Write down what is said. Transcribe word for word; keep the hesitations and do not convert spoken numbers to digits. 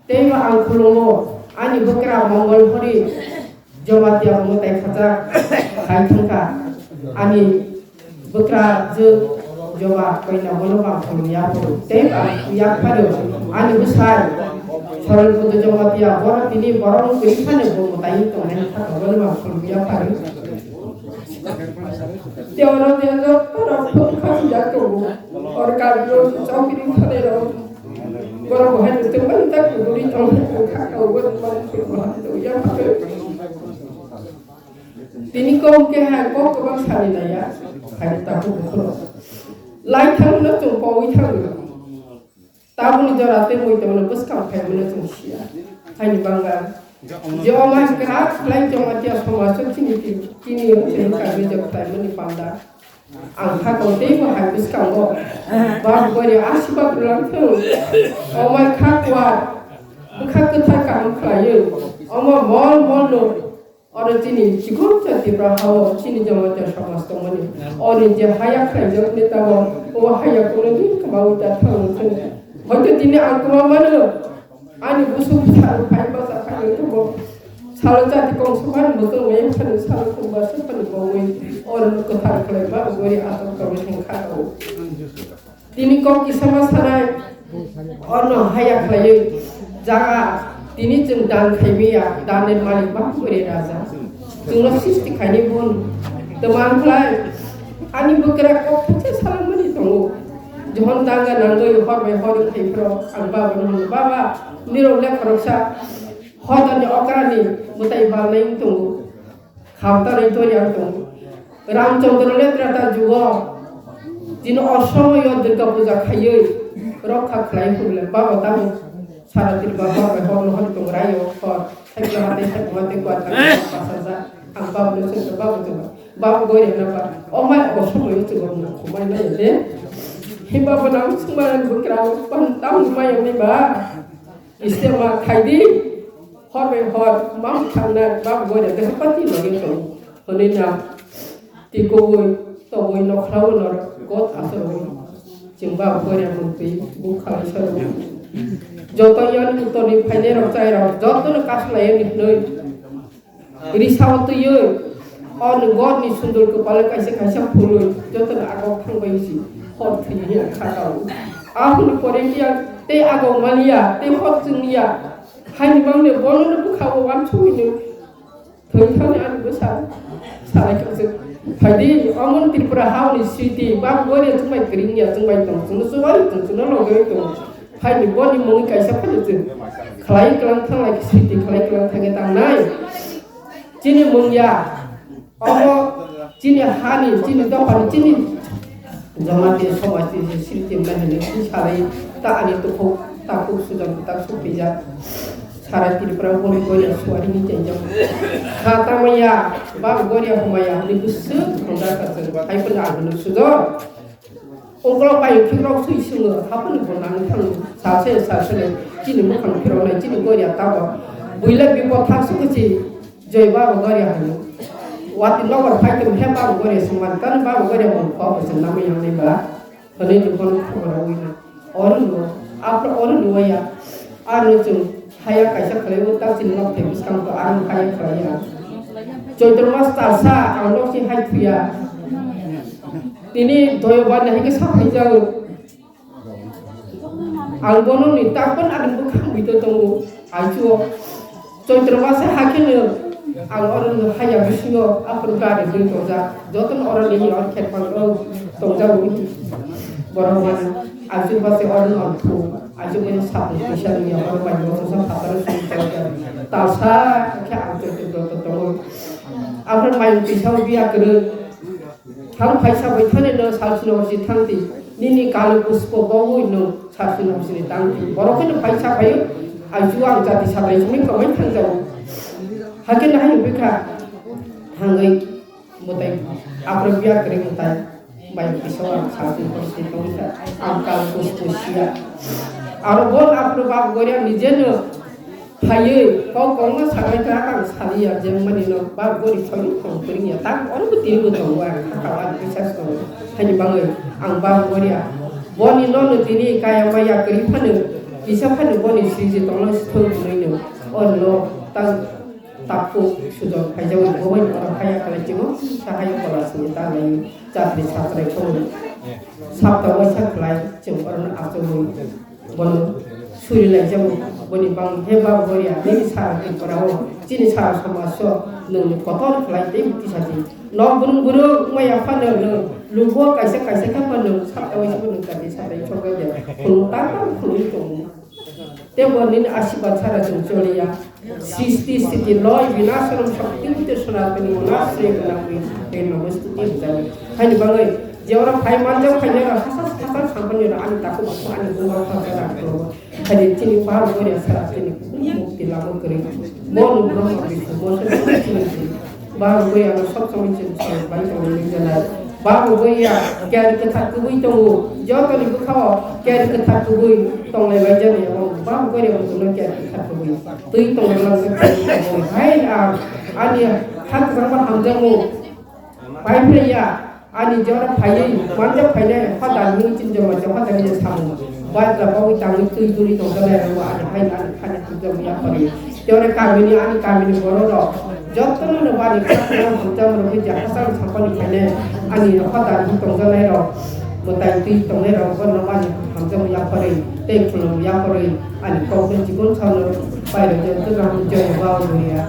Teibo ang khulumo, ani bwkra Mongol Hori Jamatia mwtai khajak khai thangkha. Ani bwkra je Joma koina bono bang khulum yapharu. Teibo ang yapharo ani bwsai Sorol Buddha Jamatia borok tini borok kwrwi phano bo mwtai tongnai kha bono bang khulum yapharu. Tei oro tei joto rok phone khasijak tongo. Or kabilo chokri khanai rok. Borok bo hai tongmani tak kubuni tong kha ka bo mani khulum yapharu. Tini kok ke hai kok kwbang sani laiya. Hai ta ko khulum. Lai thang no chwng pawi thang. Tabukni jora tei muitomno bwskang phaimano chwng siya. Haini bangla je omo hai kwrak khlai Jamatia somajo chini ti-, chini chini karwi jok khlaimani panda. Ang kha tong teibo hai bwskango. Bak bori asibak rwlang thung. Omo hai kha kuar. Bwkha kwthar kaham khlaiwi. Omo mol mol no. Oro chini chikon cha Tipra hao chini Jamatia somaj tongmani. Oro je haya khlaijak neta bo, o haya kono din kama uta thang thang. Hoito tini ang kama mano, ani busu busa phai basa phai tongbo. Salo chati kong suman busu ngai phani salo kong basa phani bongwi. Oro no kwthar khlai ba, ugori atok kami thang kha tao. Tini kok kisa ma sanai, ono haya khlaiwi jaga tini chwng dan khaimaya, dan ni malik ba bwrwi raja. Chwngno sisti khaini bun. Twmang khlai, ani bwkra kok kisa salangmani tongo. Johon danga nangwi hor bai hor wng thai phro, ang baba no hwnwi, "Baba, nirok le khoroksa hodani okrani mwtai balnai wng tongo." Khamtanai to yang tong. Ramchandra le Treta jugo. Tini o somoyo Durga puja khaiwi rokha khlai phurle baba tamo sara tirba hor bai hor no hor tong rayo hor. Thekla hate thek mate kwa ta pasaja. Ang baba no sento baba tong. Baba goi na ba. O mai o somoyo tong khumai na de. Hi baba nang sumai bukra pan tam mai ni ba. Istema khaidi, hor bai hor, mam thangna, bab gori, de pati lagi to. Hone na, tikoi, togoi, nokhrao, nor, got asoro. Chwng bab gori, mungtwi, bukha, isoro. Joto yan, utor ni, phaine rok, chai rok, joto no kasu lai ni, noi. Risao twiwi, o ni gor ni sundul kwpal kaisa kaisa phulwi, joto ni agok thangbai si, hor thwi hiya kha tao. Ahun pore kiya, tei agok maliya, tei hor chwngya, haini bangni bono no bwkha o wansugwi no thwi thangni ani bwsa. Salai khe se, phaidi, omo ni Tripura ha ni siti, bab gori chwngbai kring ya, chwngbai tong, chwngno chubai tong, chwngno logoi tong. Phaini boni mungwi kaisa phano chwng khlai klang thanglai, siti khlai klang thangwi tangnai. Chini mungya, omo chini hani, chini dophani, chini Jamatia somaj ni sriti mani ni salai ta ani tukhuk takhuk sujan ta supija. Sara Tripura boni boni suari ni tenjak. Ha tamaya, ba goria humaya, ni busu khonda ka chwng, hai pun agunu sujo. Ungkolo bai phikrok sui sungo, hapuni bo nang thang, sase, sase le, chini mukhang phirok nai, chini goria tabo. Buila bipo thang sukuchi, joi babo goria hanu. Wati nogor phai tum he babo goria sungman, kan babo goria mon kho, bo sung nami yang ni ba. Hwnwi ni bono khobor rwui na. Oro ni bo, aphuru oro ni waya. Aro chwng haya kaisa khlai o, ta chini nok thai bwskang to, aro haya khlai ya. Choitro mas talsa, ang nok si hai thuya. Tini doyo bar nahi ke saphai jago. Ang bono ni tapon ani bwkhang bito tongo. Aichuo. Choitro masa hakhe no ang oro no haya bisingo aphuru gari dui tongjak. Jotono oro ni oro khetpang o tongjak wi. Borok mano aichu base oro no ang thu. Aichu mani sapung kisa ni oro bai no sa phataro sung tongjak. Talsa khe ang choitro to tongo. Aphuru mai kisa biya kwrwi. Thang phaisa bai thani no salsino hosi thang ti. Nini kalu puspo bogwi no salsino hosi ni tang ti. Borok no phaisa phaio. Aichu ang jati sabai simi kamai thang jago. Hakhe na hayo bikha. Thangwi mutai. Aphuru biya kwrwi mutai. Bai kisa ang salsino hosi tong ta. Ang kalu puspo siya. Aro bon aphuru bab gori ang nije no. Phaiwi kok kongma sabai kha ang saliya, jemani no ba gori phaiwi kong kring ya, tak oro bo tini bo tongo ang, hakha ang bisas tongo. Haini bangwi ang ba gori ya. Boni no no tini kaya maya kri phano. Kisa phano boni siji tongno sithok hwnwi no orno tang tapuk sujon phaijawi boboi oro haya khalai chingo sa haya kola sini tangai chatri satrai khoboi sapta waisa khlai chwng orno achomwi bono suri lai jago boni bang he ba boria nini sara Tripura o chini sara somaj o nwng kotor khlai tei kisa di nok burung burung maya phano nwng lugo kaisa kaisa khe phano sapta waisa phano kati satai chokra de khulung ta khulung tongo. Tei bo nini asirwad sara chwng choliya. Srishti sthiti loy vinashanam shakti vite sanatani monasre gunamri te namastuti bhajami. Haini bagwi je oro phai manjak phainai rok hasa hasa sampani rok ani takhuk bukhuk ani buma pha jora klo. Haini chini bahar boria sara chini mukti lama kwrwi. Bo no Brahma Vishnu bo se chini. Ba rwgwi ano sob somoi chwng chwng bai tongwi nai janai. Ba rwgwi ya kiyari kwthar kwbwi tongo. Jotoni bwkhao kiyari kwthar kwbwi tonglai bai jani abo ba rwgwi ya bono kiyari kwthar kwbwi. Twi tonglai lang khe twi tongo. Hai a ani ha kwchangma hamjakgo. Bai phai ya. Ani jora phaiwi, manjak phainai, hodani hinwi chini jora manjak, hodani je samung. Bajra bagwi tangwi twi duri tongjaknai rokbo ani hai ani khani hamjakmung yaphari. Tei oro kamini, ani kamini borok rok, jotono no bani khakchangma hamjakmung rok, je hachal sampani phainai, ani hodani tongjaknai rok, mwtai twi tongnai rok, bono bani hamjakmung yaphari, tei khulum yaphari, ani kok tei chikon saono pairok je twkang hamjakmung bao buya.